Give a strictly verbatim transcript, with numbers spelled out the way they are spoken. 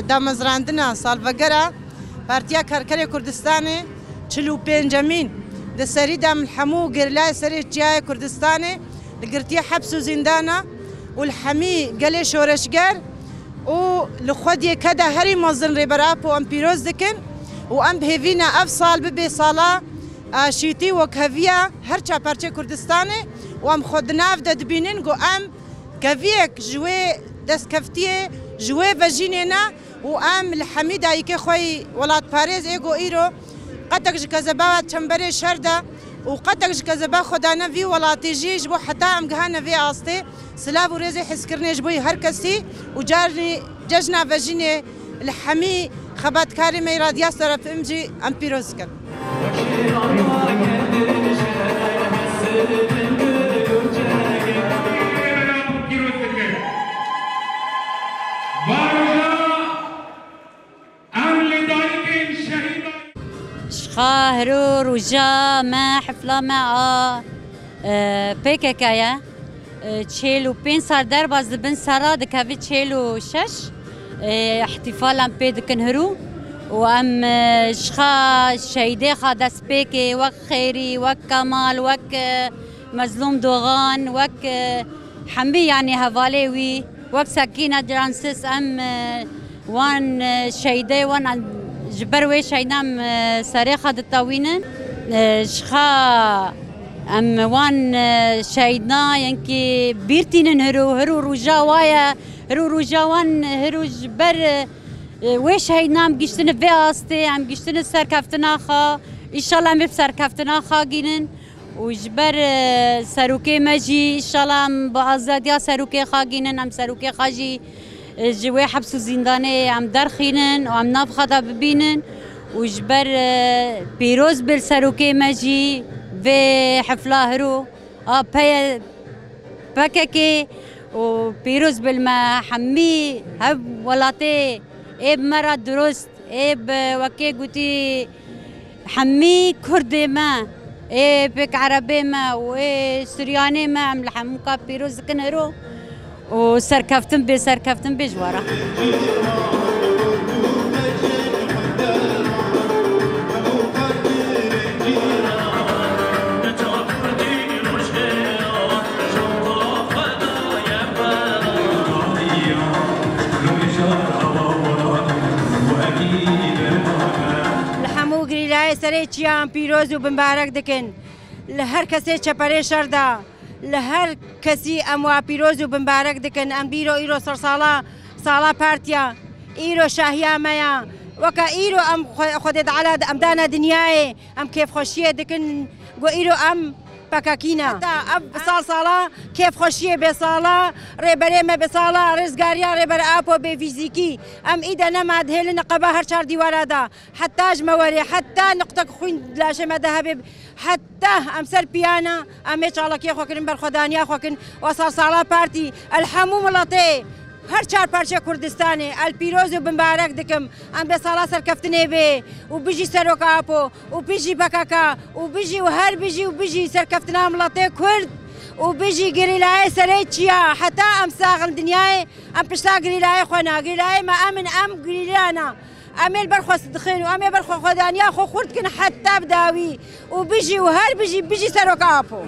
Damezrandina salvegera Partiya Karkerê Kurdistanê, çil û pêncemîn, di serî de em li hemû gerîlayê serê çiyayê Kurdistanê li girtiyê heps û zîndana û li hemî gelê şoreşger û li xwediyê keda herî mezin Rêber Apo em pîroz dikin û em bi hêvî ne ev sal bibe sala aşîtî û wekheviya her çar parçeyê Kurdistanê û em xwe di nav de dibînin ku em keviyek ji wê destkeftiyê, ji wê vejînê ne û em li hemî dayikê xwe yî welatparêz ê ku îro qetek ji kezeba çemberê şer de û qetek ji kezeba xwe dane vî welatî jî ji bo heta em gihane vê astê. Silav û rêzê hizkirinê ji bo her kesî û carnî cejna vejînê li hemî xebatkarê me yî Radya Serefim jî em pîroz dikin. Em li dayikên şehîdan. Ji xwe hiro roja me, hefla me a, e, P K K ye. E, çêl û pênc sal derbas dibin, sera dikeve çêl û şeş. E, îhtîfal em pê dikin hiro. Û em, e, ji xwe şehîdê xwe destpêkê, wek Xêrî, wek Kemal, wek, e, Mezlûm Dogan, wek, e, hemî, yanî hevalê wî, wek Sekîne Cansiz, em, e, wan, e, şehîdê wan, em, ji ber wê şehîdan, em, e, serê xwe ditewînin. E, ji xwe em wan, e, şehîdan yenkî bîr tînin hiro, hiro roja wa ye, hiro roja wan, hiro ji ber, e, wê şehîdan em giştine vê astê, em giştine serkeftina xwe. Înşallah em ê bi serkeftina xwe gînin. Û ji ber, e, serokê me jî, înşallah em bi azadiya serokê xwe gînin, em serokê xwe jî, e, ji wê heps û zîndanê em derxînin û em nav xwe de bibînin. Û ji ber, e, pîroz bil serokê me jî vê hefla hiro a peye P K K û pîroz bil me hemî hev welatê ê bi me re dirust, ê bi wekê gotî hemî Kurdê me, ê pêk Erebê me û ê Suryanê me, em li hemûka pîroz dikin hiro û serkeftin bê, serkeftin bê ji we re. Li hemû girîlayê serê çiya em pîroz û bimbarek dikin. Li her kesê çeperê şer de, li her kesî em wa pîroz û bimbarek dikin. Em bîro îro sersala, sala partiya, îro şahiya me ya. Weke îro em xwe-, Xwedê Teala em dane dinyayê, em kêfxweşiyê dikin, ku îro em P K K ne. Heta ev sal sala kêfxweşiyê bê, sala rêberê me bê, sala rizgariya Rêber Apo bê fîzîkî. Em îde nema dihêlin qeba her çar dîwara de. Heta ji me werê, heta niqtek xwîn di laşê me de hebe, heta em ser piya ne, em ê çalakiyê xwe kirin, berxwedaniya xwe kirin. Wesa sala partî, el hemû miletê, her çar parçe Kurdistanê, el pîroz û bimbarek dikim. Em bê sala serkeftinê bê û bijî Serok Apo û bijî P K K û bijî û her bijî û bijî serkeftina miletê Kurd û bijî gerîlayê serê çiya. Heta em sax in dinyayê, em pişta gerîlayê xwe ne. Gerîlayê me em in, em gerîla ne. Em ê li ber xwe sidixin û em ê ber xwe xwedaniya xwe xurt kin heta bi dawî û bijî û her bijî, bijî Serok Apo.